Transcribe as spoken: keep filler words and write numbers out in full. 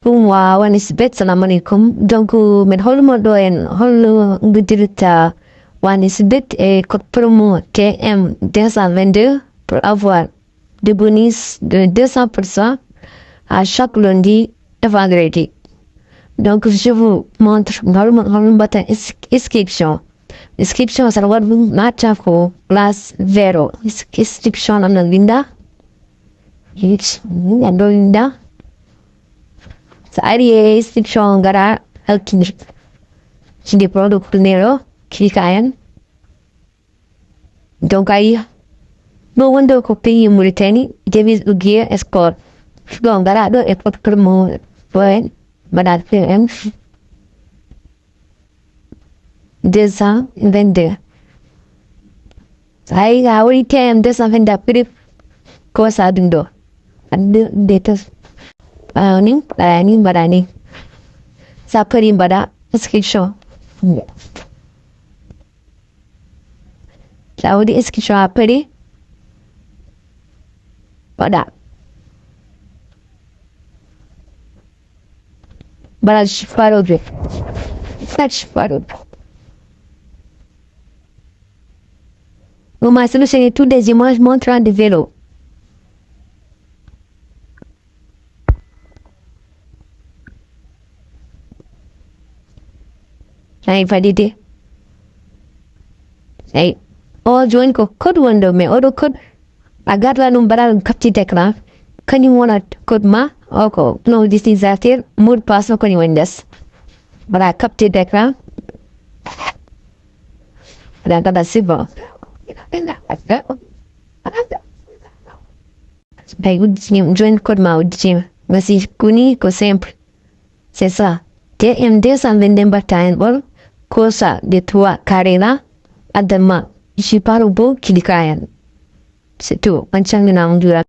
Wa wanisbet, salam alaikum. Donc, men holmo ɗo en, holno nguddirta wanisbet e code promo T M deux cent vingt-deux pour avoir des bonus de deux cents pour cent à chaque lundi et vendredi. Donc, je vous montre holmo, holmo mbaɗata ins-, inscription. Inscription, saɗa waɗa ɗum, natta ko classe zéro. Ins-, inscription am na winda. Yes, winda ɗo winda. So ari e inscription, ngara alkinde. Cinde product numéro, clique en. Donc, ayi, ɗo wonde ko pays Mauritanie, devise ou bien score. Ɗo ngara ɗo e code promo, ɗo en, mbaɗa T M deux cent vingt-deux. Hay, a woni T M deux cent vingt-deux, prix ko sa ɗum ɗo. Adde, de tes. Ah, ni, ah, ni, mbaɗa ni. Sa pari mbaɗa inscription. Sa waɗi inscription a pari, mbaɗa. Mbaɗa faroɓe. Search faroɓe. Vous m'a sélectionné tous des images montrant des vélos. Ay, validé. Ay, o jooni ko code woni ɗo, mais oɗo code a garta ɗum, mbaɗa ɗum capture d'écran. Kañum wona code ma, o ko nom d'utilisateur, mot de passe o kañum woni les. Mbaɗa capture d'écran. Mbaɗa mbaɗa c'est bon. Ay, udditiima. Jooni code ma udditiima. Ngasi koni ko simple. C'est ça. T M deux cent vingt-deux mbaɗta heen ɓol, kosa les trois carrés là, addan ma. Je parle beau, clique en. C'est tout. On calminaama, on juura.